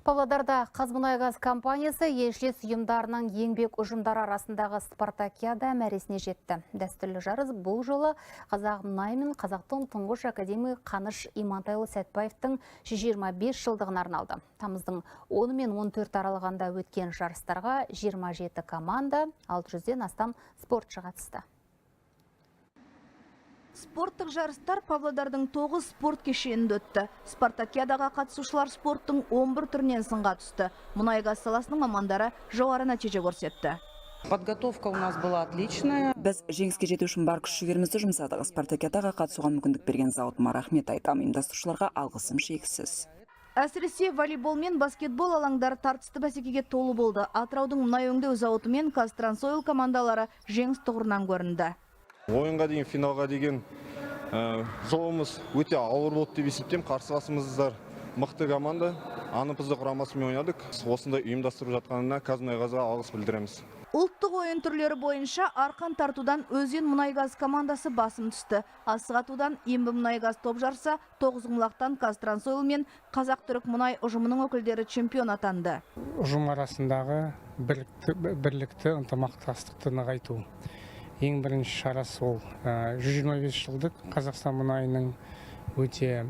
Павлодарда «Қазмұнайгаз» компаниясы еншілес ұйымдарының еңбек ұжымдары арасындағы спартакиада мәресіне жетті. Дәстүрлі жарыс бұл жолы Қазақ мұнай мен қазақтың тұңғыш академигі Қаныш Имантайұлы Сәтбаевтың 125 жылдығына арналды. Тамыздың 10 мен 14 аралығында өткен жарыстарға 27 команда, 600-ден астам спортшы қатысты. Спорттық жарыстар Павлодардың 9 спорт кешенінде өтті. Спартакиадаға қатысушылар спорттың 11 түрінен сынға түсті. Мұнай-газ саласының мамандары жоғары нәтиже көрсетті. Подготовка у нас была отличная. Біз жеңіске жету үшін бар күш жігерімізді жұмсадық. Спартакиадаға қатысуға мүмкіндік берген зауытыма рахмет айтамын. Ұйымдастырушыларға алғысым шексіз. Әсіресе волейбол мен баскетбол алаңдары тартысты бәсекеге толы болды. Атыраудың мұнай өңдеу зауыты мен «КазТрансОйл» командалары жеңіс тұғырынан көрінді. Ойынға дейін, финалға деген жолымыз өте ауыр болды деп есептеймін. Қарсыласымыздар мықты команда. АНПЗ құрамасымен ойнадық. Осындай ұйымдастырып жатқанына «Қазмұнайгазға» алғыс білдіреміз. Ұлттық ойын түрлері бойынша арқан тартудан «Өзен мұнайгаз» командасы басым түсті. Асық атудан «Ембі мұнайгаз» топ жарса, тоғызқұмалақтан «КазТрансОйл» мен «Қазақ түрік мұнай» ұжымының өкілдері чемпион атанды. Ұжым арасындағы бірлікті, ынтымақтастықты нығайту ең бірінші шарасы ол. 125 жылдық Қазақстан мұнайының өте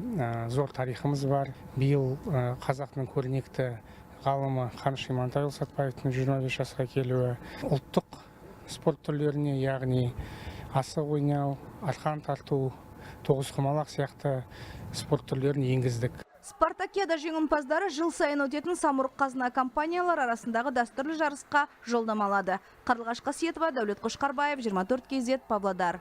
зор тарихымыз бар. Биыл қазақтың көрнекті ғалымы Қаныш Имантайұлы Сәтбаевтың 125 жасқа келуі, ұлттық спорт түрлеріне, яғни асық ойнау, арқан тарту, тоғызқұмалақ сияқты спорт түрлерін енгіздік. Спартакиада жеңімпаздары жыл сайын өтетін «Самұрық Қазына» компаниялар арасындағы дәстүрлі жарысқа жолдама алады. Қарлығаш Қасиетова, Дәулет Қошқарбаев, 24 KZ, Павлодар.